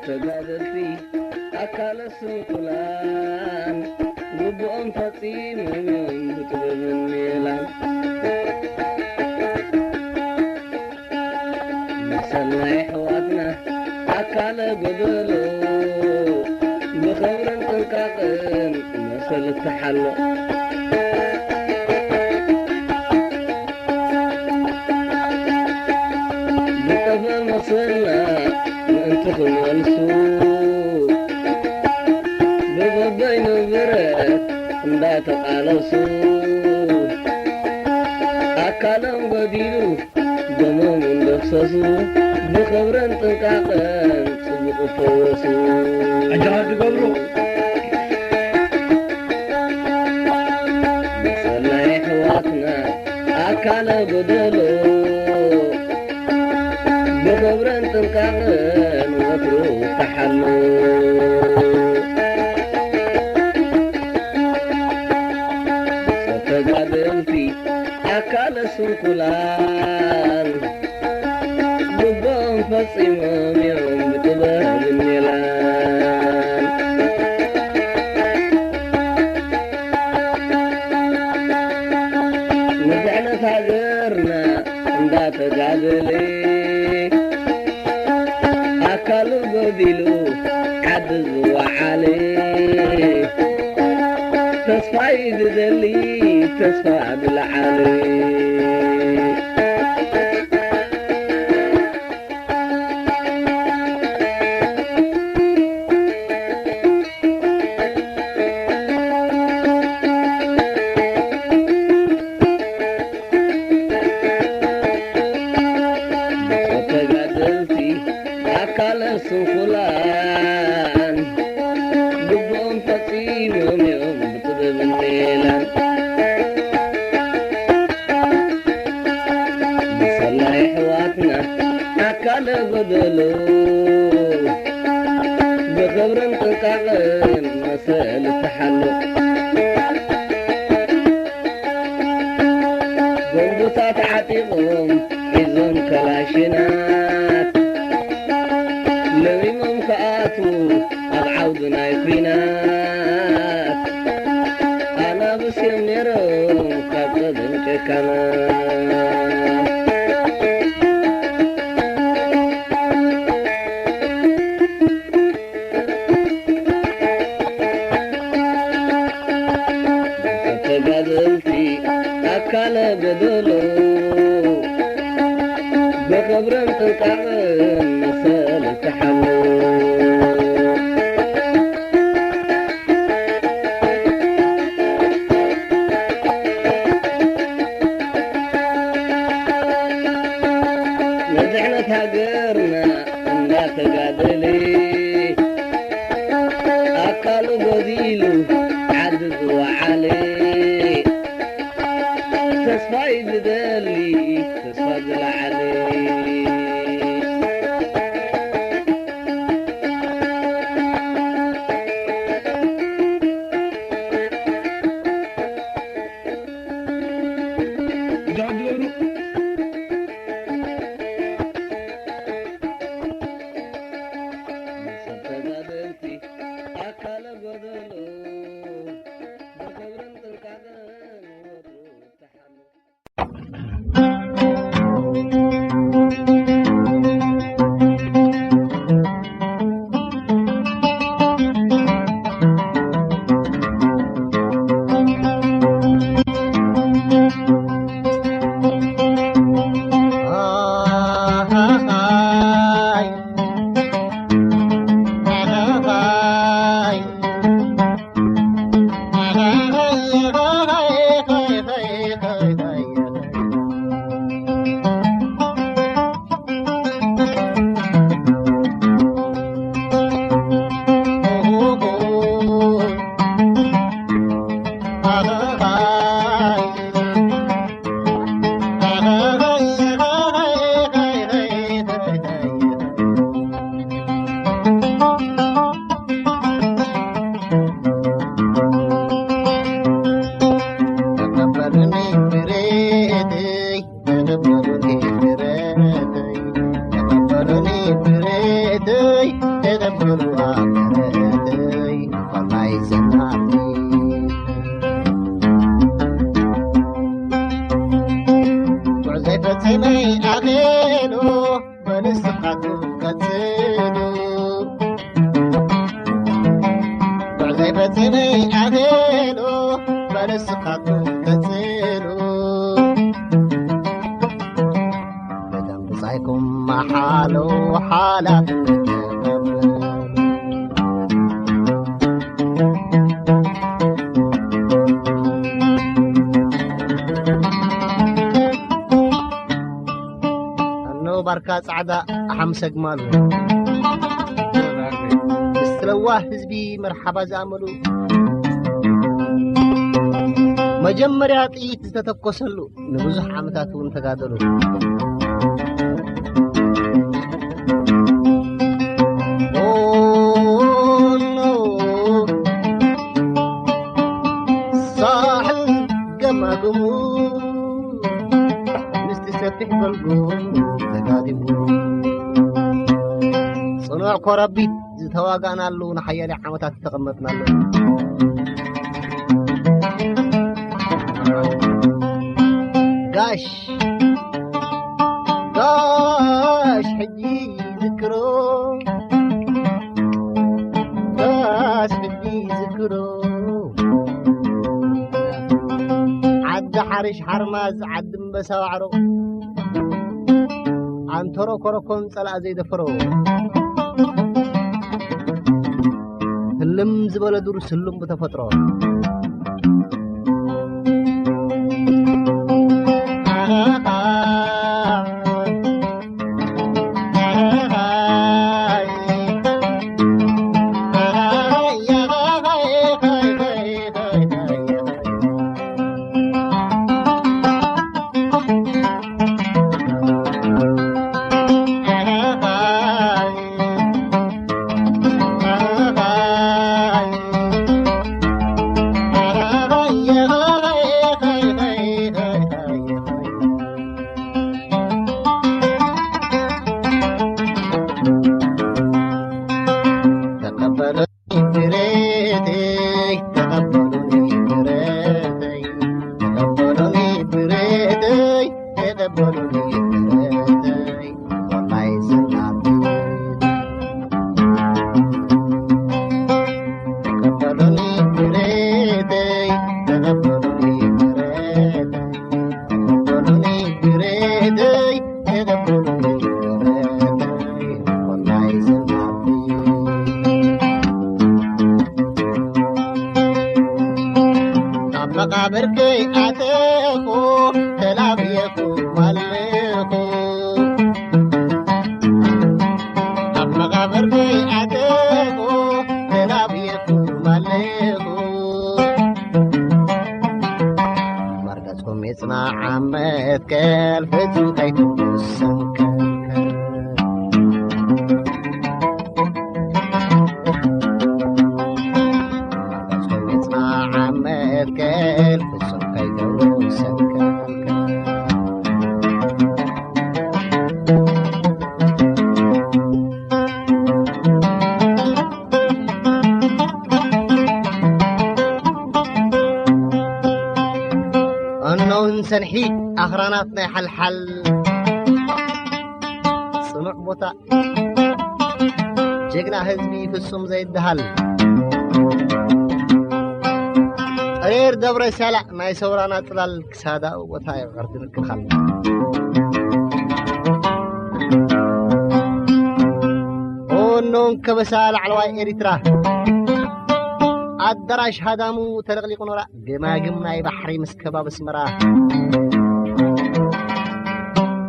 ተጋደልቲ ኣካለ ስንኩላን፣ ልብኦም ፈጺሞም እዮም ብጥበብን ሜላን። መሰል ናይ ኣሕዋትና ኣካለ ጎደሎ፣ ብኽብርን ጥንቃቕን መሰል እተሓሎ። ዝጠፍአ መሰልና ምእንቲ ክመልሱ፣ ብበበይኑ ብረት እንዳተቓለሱ፣ ኣካሎም ጎዲሉ ደሞም እንደፍሰሱ፣ ብኽብርን ጥንቃቐን ጽቡቕ ይፈወሱ። ኣጃኻ ትገብሩ። መሰል ናይ ኣሕዋትና ኣካለ ጎደሎ፣ ብኽብርን ጥንቃቕን ወትሩ ተሓሉ። ሰብ ተጋደልቲ ኣካለ ስንኩላን፣ ልቦም ፈጺሞም እዮም ብጥበብን ሜላን። ንድሕነት ሃገርና እንዳተጋደለ፣ ኣካሉ ጎዲሉ ዓዲ ዝወዓለ፣ ተስፋ እዩ ዝደሊ ተስፋ ዝለዓለ። ተጋደልቲ ኣካለ ስንኩላን፣ ልቦም ፈጺሞም እዮም ብጥበብን ሜላን። መሰል ናይ ኣሕዋትና ኣካለ ጎደሎ፣ ብኽብርን ጥንቃቕን መሰል እተሓሎ። ጎንጉታት ዓጢቖም ሒዞም ከላሽናት፣ ለሚሞም ክኣትዉ ኣብ ዓውዲ ናይ ኲናት፣ ኣናብስ እዮም ነይሮም ካብ ቀደም ጨካናት። ተጋደልቲ ኣካለ ጎደሎ፣ ብኽብርን ጥንቃቕን መሰል እተሓሉ። ንድሕነት ሃገርና እንዳተጋደለ፣ ኣካሉ ጎዲሉ ዓዲ ዝወዓለ፣ ተስፋ እዩ ዝደሊ ተስፋ ዝለዓለ። እነይ ኣኼሎ በለስኻትኩም ተጽእሉ። ብደም ብጻይኩም መሓሉ ሓላፍነት ተቐበሉ። ኣኖ ባርካ ጻዕዳ ኣሓምሰ ግማሉ። ምስ ለዋህ ህዝቢ መርሓባ ዝኣመሉ። መጀመርያ ጥይት ዝተተኮሰሉ ንብዙሕ ዓመታት እውን ተጋደሉ። ኦኖ ሳሕል ገማግሙ ምስቲ ሰፊሕ ፈልጎ ተጋዲሙ። ጽኑዕ ኮረቢት ዝተዋጋእናሉ፣ ንሓያለ ዓመታት ዝተቐመጥናሉ። ጋሽ፣ ጋሽ ሕጂ ዝክሮ፣ ጋሽ ሕጂ ዝክሮ። ዓዲ ሓርሽ ሓርማዝ፣ ዓዲ እምበሳ ዋዕሮ፣ ኣንተሮ ኮረኮን ጸላእ ዘይደፈሮ። ህልም ዝበለ ዱር ስሉም ብተፈጥሮ። ተቐበሉኒ ብረተይ፣ ተቐበሉኒ ብረተይ፣ ተቐበሉኒ ብረተይ፣ ተቐበሉኒ ብረተይ፣ ወላይ ዝናብ። ተቐበሉኒ ብረተይ፣ ተቐበሉኒ ብረተይ፣ ተቐበሉኒ ብረተይ፣ ተቐበሉኒ ብረተይ፣ ወላይ ዝናብ። ኣብ መቓብር ከይኣተኹ ተላብየኩም ኣለኹ። ኣብ መቓብር ከይኣተኹ ተላብየኩም ኣለኹ። መርገጽኩም ይጽናዕ ኣብ መትከል ፍጹም ከይትውሰን ከልከል። መርገጽኩም ይጽናዕ ኣብ መትከል ፍጹም ከይትውሰን ከልከል። እነውን ሰንሒ ኣኽራናት ናይ ሓልሓል ጽኑዕ ቦታ ጀግና ህዝቢ ፍጹም ዘይደሃል። ጠሬር ደብረ ሳላእ ናይ ሰውራና ጽላል ክሳዳኡ ቦታ ይቐርድ ምክልኻል። ኦኖን ከበሳ ላዕለዋይ ኤሪትራ ኣዳራሽ ሃዳሙ ተለቕሊቑ ኖራ። ገማግም ናይ ባሕሪ ምስ ከባቢ ኣስመራ፣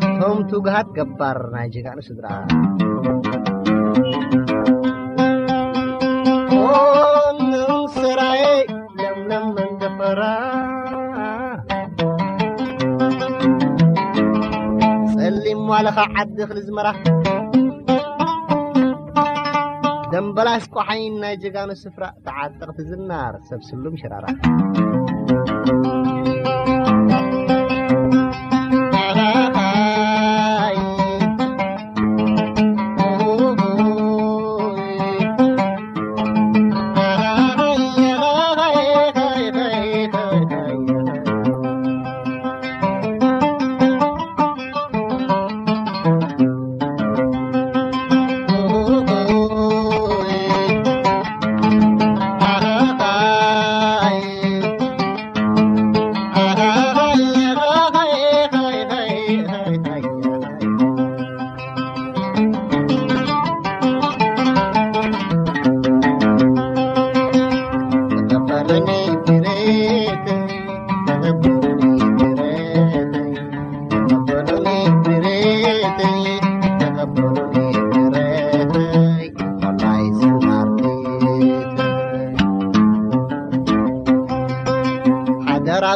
እቶም ትጉሃት ገባር ናይ ጀጋኑ ስድራ። ኦም ሰራየ ለምለም መንደፈራ፣ ጸሊም ዋልኻ ዓዲ እኽሊ ዝመራ፣ ደምበላስ ቆሓይን ናይ ጀጋኑ ስፍራ። ተዓጠቕቲ ዝናር ሰብ ስሉም ሽራራ።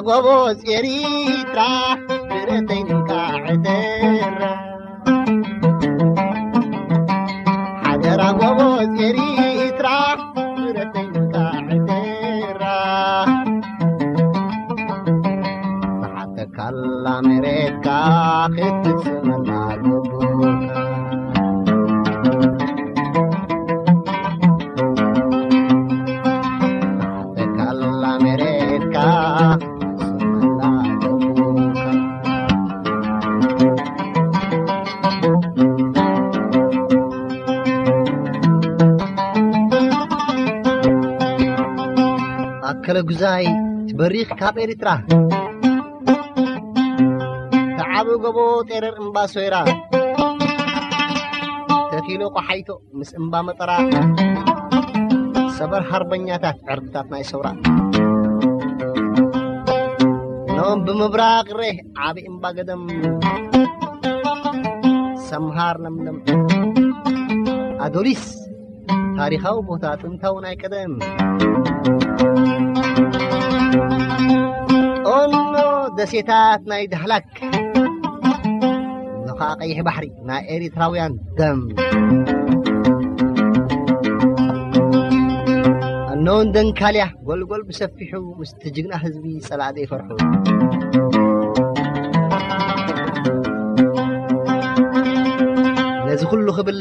ጎቦዝ ኤሪትራ ብረተይ ንቃዕ ተራ ሓደራ ጎቦዝ ኤሪትራ ብረተይ ንቃዕ ተራ ተሓተካላ መሬትካ ክትስመና ግቡካ ተካላ መሬትካ ስመላ ደቡካ ኣከለ ጉዛይ ትበሪኽ ካብ ኤርትራ ተዓቢ ጎቦ ጤረር እምባ ሶይራ ተኪሎ ቆሓይቶ ምስ እምባ መጠራ ሰበር ሓርበኛታት ዕርድታት ናይ ሰውራ ኖም ብምብራቕ ሬህ ዓቢ እምባ ገደም ሰምሃር ለምለም ኣዶሊስ ታሪኻዊ ቦታ ጥንታዊ ናይ ቀደም ኦኖ ደሴታት ናይ ዳህላክ ኖኻ ቀይሕ ባሕሪ ናይ ኤሪትራውያን ደም እነውን ደንካልያ ጎልጎል ብሰፊሑ ምስቲ ጅግና ህዝቢ ጸላእ ዘይፈርሑ ነዚ ኩሉ ክብል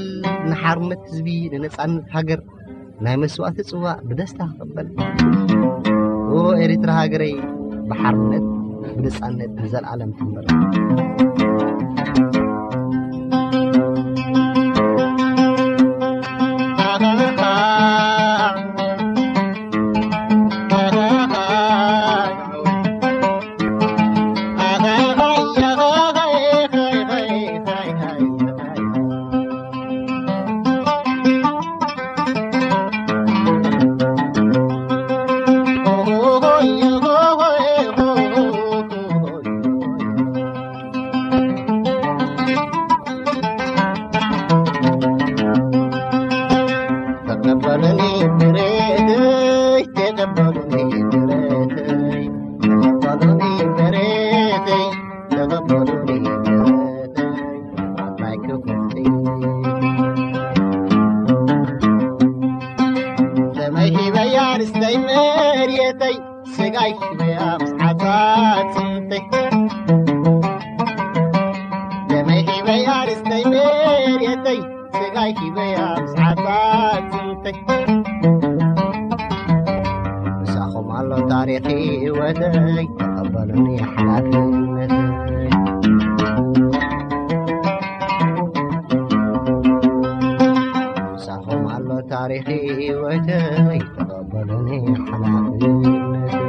ንሓርነት ህዝቢ ንነጻነት ሃገር ናይ መስዋእቲ ጽዋእ ብደስታ ክቕበል ኦ ኤሪትራ ሃገረይ ብሓርነት ብነጻነት ንዘለዓለም ትንበር ተቀበሉኒ ብሬተይ ተቀበሉኒ ብሬተይ ተቀበሉኒ ብሬተይ ተቀበሉኒ ብሬተይ ኣባይ ክፉቲ ደመይ ሂበያ ርስተይ መርየተይ ስጋይ ሂበያ ምስ ዓጻጽምተይ ደመይ ሂበያ ርስተይ መርየተይ ስጋይ ሂበያ ምስ ዓጻጽምተይ ምሳኹም ኣሎ ታሪኽ ህይወተይ ተቐበሉኒ ሓላፍነተይ ምሳኹም ኣሎ ታሪኽ ህይወተይ ተቐበሉኒ ሓላፍነተይ